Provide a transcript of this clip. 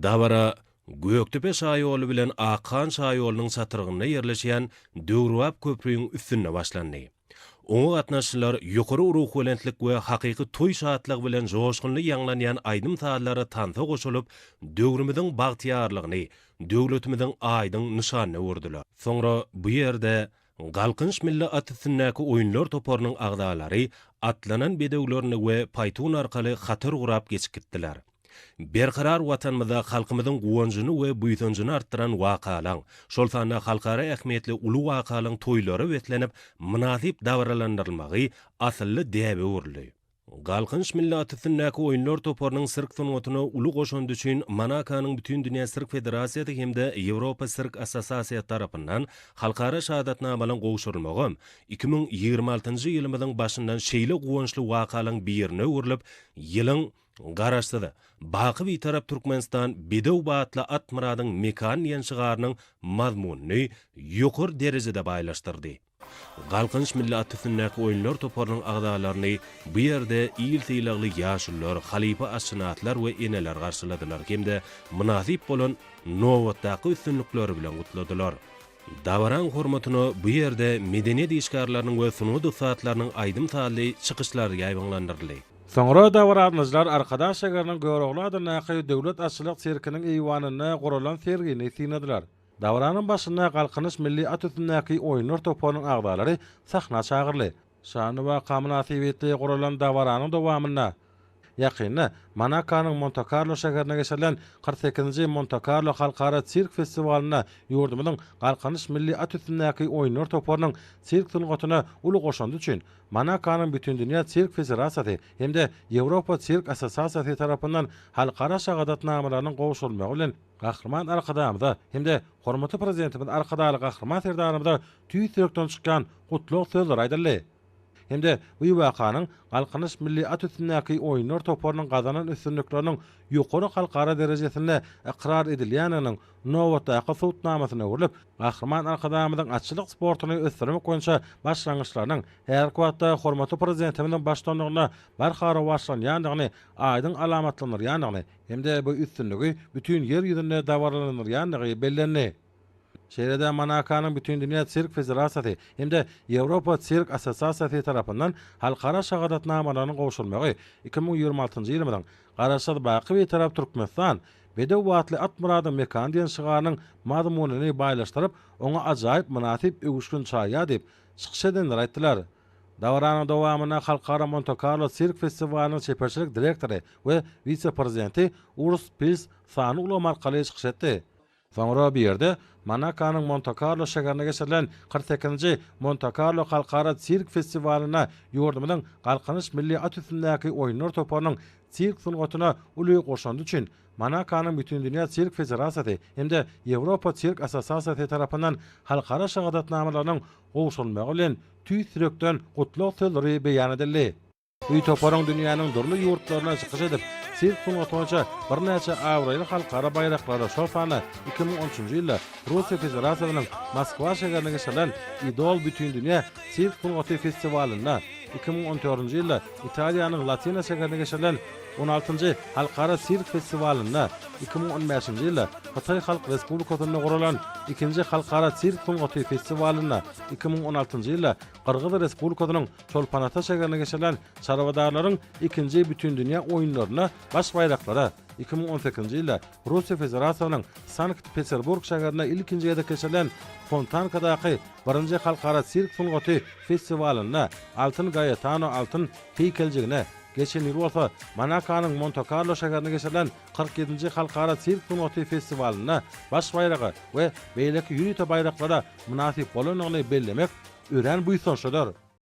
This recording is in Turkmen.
Dabara Gökdepe şaýoly bilen Akhan şaýolunyň çatrygynda ýerleşýän döwrebap köprüň üstünde başlandy. Oňa gatnaşyjylar ýokary ruhubelentlik we hakyky toý şatlygy bilen joşgunly ýaňlanýan aýdym-sazlara tansa goşulyp, döwrümiziň bagtyýarlygyny, döwletimiziň aýdyň nyşanyna öwürdiler. Soňra bu ýerde Galkynyş milli at üstündäki oýunlar toparynyň agzalary atlanan bedewlerini we paýtun arkaly hatar gurap geçip gitdiler. Berkarar Watanymyzda halkymyzyň guwanjyny we buýsanjyny artdyran wakalaň, şol sanda halkara ähmiýetli uly wakalaň toýlara beslenip, mynasyp dabaralandyrylmagy asylly däbe öwrüldi. Galkynyş milli at üstündäki oýunlar toparynyň sirk sungatyna uly goşandy üçin Monakonyň Bütindünýä sirk federasiýasy hem-de Ýewropa sirk assosiasiýasy tarapyndan halkara şahadatnamalaryň gowşurylmagam 2026-njy ýylymyzyň başyndan şeýle guwançly wakalaryň birine öwrülip, ýylyň Garaşsyz, baky Bitarap Türkmenistan bedew batly at myradyň mekany diýen şygarynyň mazmunyny ýokary derejede baýlaşdyrdy. Galkynyş milli at üstündäki oýunlar toparynyň agzalaryny bu ýerde il sylagly ýaşulular, halypa atşynaslar we eneler garşyladylar hem-de mynasyp bolan nobatdaky üstünlikleri bilen gutladylar. Dabaraň hormatyna bu ýerde medeniýet işgärleriniň we sungat ussatlarynyň aýdym-sazly çykyşlary ýaýbaňlandyryldy. Soňra dabaralyjylar Arkadag şägeriniň Görogly adyndaky döwlet atçylyk sirkiniň eýwanynda guralan sergini synladylar. Dabaranyň başynda Galkynyş milli at üstündäki oýunlar toparynyň agzalary sahna çagyryldy. Şanly waka mynasybetli guralan dabaranyň dowamynda ýakynda Monakonyň Monte-Karlo şäherinde geçirilen 48-nji Monte-Karlo halkara sirk festiwalynda ýurdumyzyň Galkynyş milli at üstündäki oýunlar toparynyň sirk sungatyna uly goşandy üçin Monakonyň Bütindünýä sirk federasiýasy hem-de Ýewropa sirk assosiasiýasy tarapyndan halkara şahadatnamalarynyň gowşurylmagy bilen Gahryman Arkadagymyza hem-de hormatly Prezidentimiz Arkadagly Gahryman Serdarymyza tüýs ýürekden çykýan gutlag sözleri aýdyldy hem-de bu wakanyň Galkynyş milli at üstündäki oýunlar toparynyň gazanan üstünlikleriniň ýokary halkara derejesinde ykrar edilýändiginiň nobatdaky subutnamasyna öwrülip, Gahryman Arkadagymyzyň atçylyk sportuny ösdürmek boýunça başlangyçlarynyň häzirki wagtda hormatly Prezidentimiziň baştutanlygynda barha rowaçlanýandygyny aýdyň alamatlandyrýandygyny hem-de bu üstünligi bütin Ýer ýüzünde dabaralandyrýandygy bellendi. Şeýle-de Monakonyň Bütindünýä sirk federasiýasy hem-de Ýewropa sirk assosiasiýasy tarapyndan halkara şahadatnamalarynyň gowşurylmagy 2026-njy ýylymyzyň Garaşsyz, baky Bitarap Türkmenistan, bedew batly at myradyň mekany diýen şygarynyň mazmunyny baýlaşdyryp, oňa ajaýyp mynasyp öwüşgin çaýýar diýip, çykyş edenler aýtdylar. Dabaranyň dowamynda Halkara Monte-Karlo sirk festiwalynyň çeperçilik direktory we wise-prezidenti Urs Pils sanly ulgam arkaly çykyş etdi. Soňra bu ýerde Monakonyň Monte-Karlo şäherinde geçirilen 48-nji Monte-Karlo halkara sirk festiwalynda ýurdumyzyň Galkynyş milli at üstündäki oýunlar toparynyň sirk sungatyna uly goşandy üçin Monakonyň Bütindünýä sirk federasiýasy hem-de Ýewropa sirk assosiasiýasy tarapyndan halkara şahadatnamalarynyň gowşurylmagy bilen tüýs ýürekden gutlag sözleri beýan edildi. Bu toparyň dünýäniň dürli ýurtlarynda çykyş edip, sirk sungaty boýunça birnäçe abraýly halkara baýraklara, şol sanda 2013-nji ýylda Russiýa Federasiýasynyň Moskwa şäherinde geçirilen Idol bütindünýä sirk sungaty festiwalynda, 2014-nji ýylda Italiýanyň Latina şäherinde geçirilen on altynjy Halkara sirk festiwalynda, 2015-nji ýylda Hytaý Halk Respublikasynda guralan ikinji Halkara sirk sungaty festiwalynda, 2016-njy ýylda Gyrgyz Respublikasynyň Çolpanata şäherinde geçirilen çarwadarlaryň ikinji Bütindünýä oýunlarynda baş baýraklara, 2018-nji ýylda Russiýa Federasiýasynyň Sankt-Peterburg şäherinde ilkinji gezek geçirilen Fontankadaky birinji halkara sirk sungaty festiwalynda Altyn Gaetano altyn heýkeljigine, geçen ýyl bolsa Monakonyň Monte-Karlo şäherinde geçirilen 47-nji halkara sirk sungaty festiwalynda baş baýraga we beýleki ýörite baýraklara mynasyp bolandygyny bellemek örän buýsançlydyr.